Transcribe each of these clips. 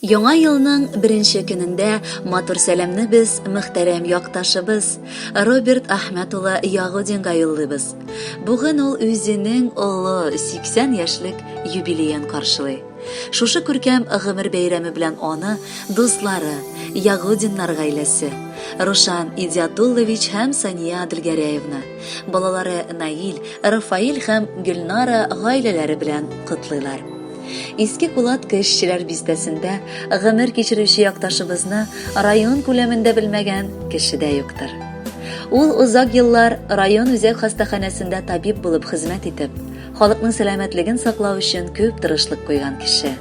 Яңа елның беренче көнендә матур сәламне без мөхтәрәм якташыбыз Роберт Әхмәт улы Ягудинга юллыйбыз. Бүген ул үзенең олы 80 яшьлек юбилеен каршылый. Шушы күркәм гомер бәйрәме белән аны дуслары, Ягудиннар гаиләсе, Рушан Идиатуллович һәм Сания Адылгәрәевна, балалары Наил, Рафаэль һәм Гөлнара гаиләләре белән котлыйлар. Иске Кулатка эшчеләр бистәсендә гомер кичерүче якташыбызны район күләмендә белмәгән кеше дә юктыр. Ул озак еллар район үзәк хастаханәсендә табиб булып хезмәт итеп, халыкның сәламәтлеген саклау өчен күп тырышлык куйган кеше.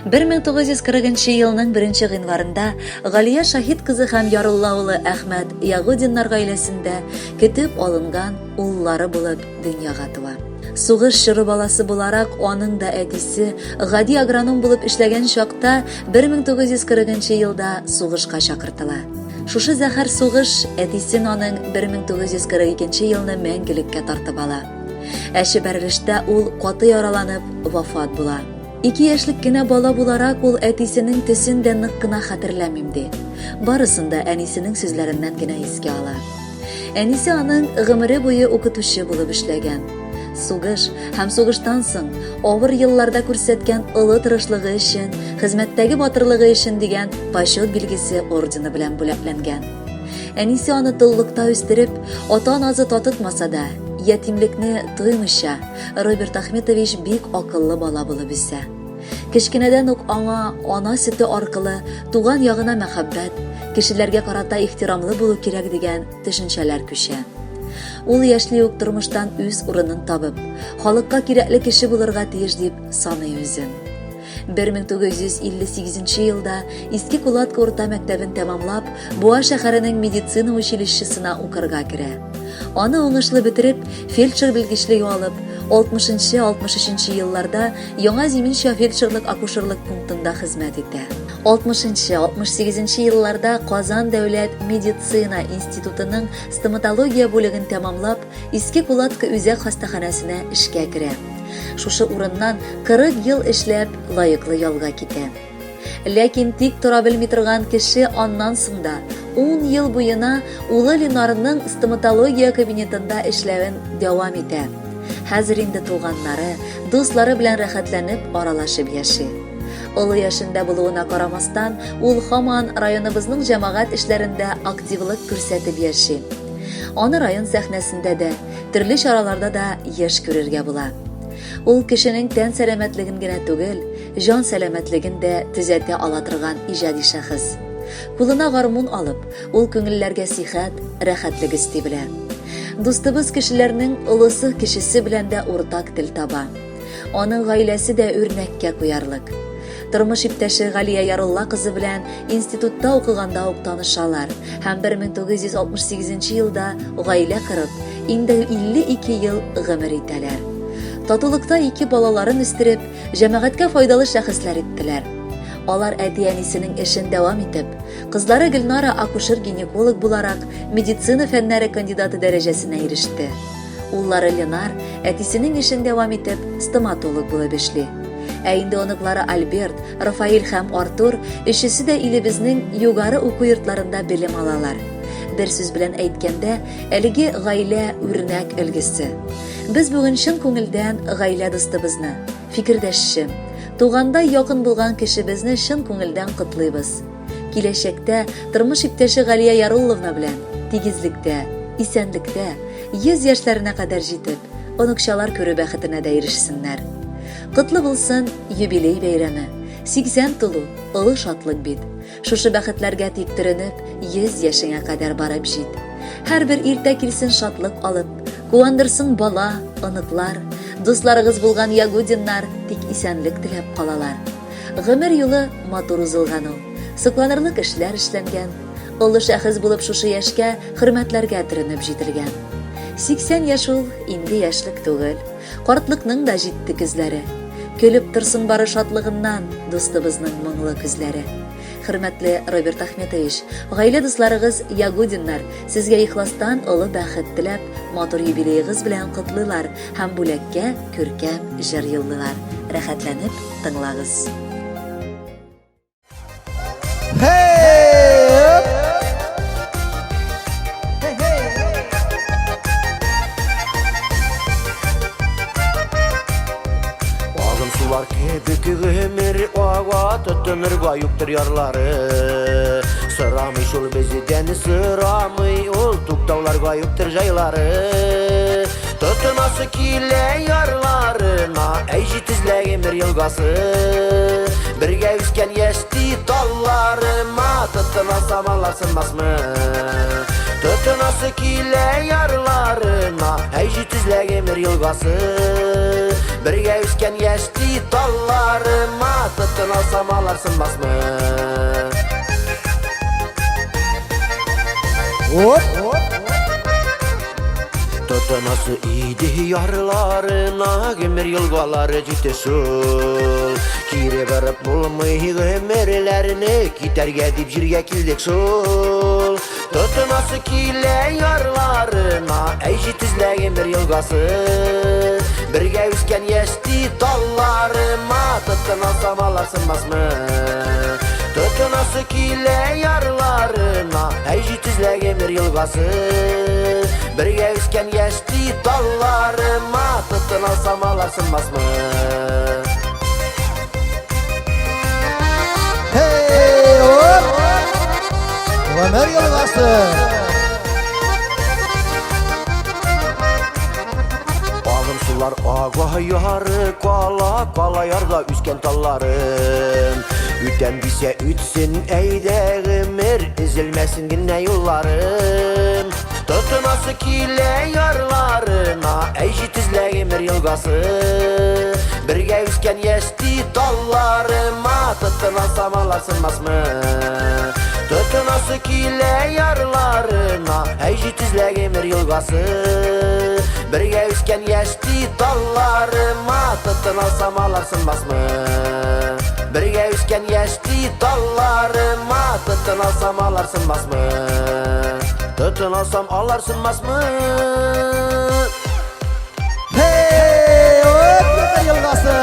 1940 елның 1 гыйнварында Галия Шаһит кызы һәм Ярулла улы Әхмәт Ягудиннар гаиләсендә көтеп алынган уллары булып дөньяга туа. Сугыш чоры баласы буларак, аның да әтисе гади агроном булып эшләгән чакта 1940 елда сугышка чакыртыла. Шушы зәһәр сугыш әтисен аның 1942 елны мәңгелеккә тартып ала. Әче бәрелештә ул каты яраланып вафат була. Ике яшьлек кенә бала буларак ул әтисенең төсен дә нык кына хәтерләмим ди. Барысын да әнисенең сүзләреннән генә искә ала. Әнисе аның гомере буе укытучы булып эшләгән. Сугыш һәм сугыштан соң авыр елларда күрсәткән олы тырышлыгы өчен, хезмәттәге батырлыгы өчен дигән почет билгесе ордены белән бүләкләнгән. Әнисе аны толлыкта үстереп, ата-анасы татытмаса да, ятимлекне тоймыйча, Роберт Ахметович бик акыллы бала булып үсә. Кечкенәдән үк аңа ана сөте аркылы туган ягына мәхәббәт, кешеләргә карата ихтирамлы булу кирәк дигән төшенчәләр күчә. Ул яшьли үк тормыштан үз урынын табып, халыкка кирәкле кеше булырга тиеш дип саный үзен. 1958 елда Иске Кулатка урта мәктәбен тәмамлап, Буа шәһәренең медицина училищесына укырга керә. Аны уңышлы бетереп, фельдшер белгечлеге алып, 60-63 елларда Яңа Зиминча фельдшерлык-акушерлык пунктында хезмәт итә. 60-68 елларда Казан дәүләт медицина институтының стоматология бүлеген тәмамлап, Иске Кулатка үзәк хастаханәсенә эшкә керә. Шушы урыннан 40 ел эшләп, лаеклы ялга китә. Ләкин тик тора белми торган кеше аннан соң да ун ел буена улы Ленарның стоматология кабинетында эшләвен дәвам итә. Хәзер инде туганнары, дуслары белән рәхәтләнеп аралашып яши. Олы яшендә булуына карамастан, ул һаман районыбызның җәмәгать эшләрендә активлык күрсәтеп яши. Аны район сәхнәсендә дә, төрле чараларда да еш күрергә була. Ул кешенең тән сәламәтлеген генә түгел, җан сәламәтлеген дә төзәтә ала торган иҗади шәхес. Кулына гармун алып, ул күңелләргә сихәт, рәхәтлек өсти белә. Дустыбыз кешеләрнең олысы кечесе белән дә уртак тел таба. Аның гаиләсе дә үрнәккә куярлык. Тормыш иптәше Галия Ярулла кызы белән институтта укыганда ук танышалар һәм 1968 елда гаилә корып, инде 52 ел гомер итәләр. Татулыкта ике балаларын үстереп, җәмәгатькә файдалы шәхесләр иттеләр. Алар әти-әнисенең эшен дәвам итеп, кызлары Гөлнара акушер-гинеколог буларак медицина фәннәре кандидаты дәрәҗәсенә иреште. Уллары Ленар әтисенең эшен дәвам итеп, стоматолог булып эшли. Ә инде оныклары Альберт, Рафаэль һәм Артур өчесе дә илебезнең югары уку йортларында белем алалар. Бер сүз белән әйткәндә, әлеге гаилә үрнәк өлгесе. Без бүген чын күңелдән гаилә дустыбызны, фикердәшче, тугандай якын булган кешебезне чын күңелдән котлыйбыз. Киләчәктә тормыш иптәше Галия Ярулловна белән тигезлектә, исәнлектә, 100 яшьләренә кадәр җитеп, оныкчалар күрү бәхетенә дә ирешсеннәр. Котлы булсын юбилей бәйрәме! 80 тулу, олы шатлык бит. Шушы бәхетләргә тик төренеп, 100 яшеңә кадәр барып җит. Һәрбер иртә килсен шатлык алып, куандырсын бала, оныклар, дусларыгыз булган Ягудиннар тик исәнлек теләп калалар. Гомер юлы матур узылган ул. Сокланырлык эшләр эшләнгән. Олы шәхес булып шушы яшькә хөрмәтләргә төренеп җителгән. 80 яшь ул инде яшьлек түгел. Картлыкның да җитте көзләре. Көлеп торсын бары шатлыгыннан дустыбызның моңлы күзләре. Хөрмәтле Роберт Ахметович, гаилә дусларыгыз Ягудиннар сезгә ихластан олы бәхет теләп, матур юбилеегыз белән котлыйлар һәм бүләккә күркәм җыр юллыйлар. Рәхәтләнеп тыңлагыз. Тотынырга юктыр ярлары. Сорамый шул бездән, сорамый ул, Туктауларга юктыр җайлары. Тотынасы килә ярларына, Әй җитезлә гомер елгасы. Бергә үскән яшьти талларыма, Тотынасам алар сынмасмы? Тотынасы килә ярларына, Әй җитезлә гомер елгасы. Бергә үскән яшьти талларыма, Тотынасам алар сынмасмы? Оп! Тотынасы иде ярларына, Гомер елгалары җитте шул. Кире барып булмый гомерләрне, Китәргә дип җиргә килдек шул. Тотынасы килә ярларына, Әй җитезлә гомер елгасы. Бергә үскән яшьти талларыма, Тотынасам алар сынмасмы? Тотынасы килә ярларына, Әй җитезлә гомер елгасы. Бергә үскән яшьти талларыма, Тотынасам алар сынмасмы? Hey, оп! Гомер елгасы! Агым сулар ага яры кала, кала ярда үскән талларым. Үтәм дисә үтсен, әйдә гомер, өзелмәсен генә юлларым. Тотынасы килә ярларына, әй җитезлә гомер елгасы. Бергә үскән яшьти талларыма, тотынасам алар сынмасмы? Тотынасы килә ярларына, әй җитезлә гомер елгасы. Бергә үскән яшьти талларыма, тотынасам алар сынмасмы? Бергә үскән яшьти талларыма, тотынасам алар сынмасмы? Тотынасам алар сынмасмы? Hey, оп, гомер елгасы!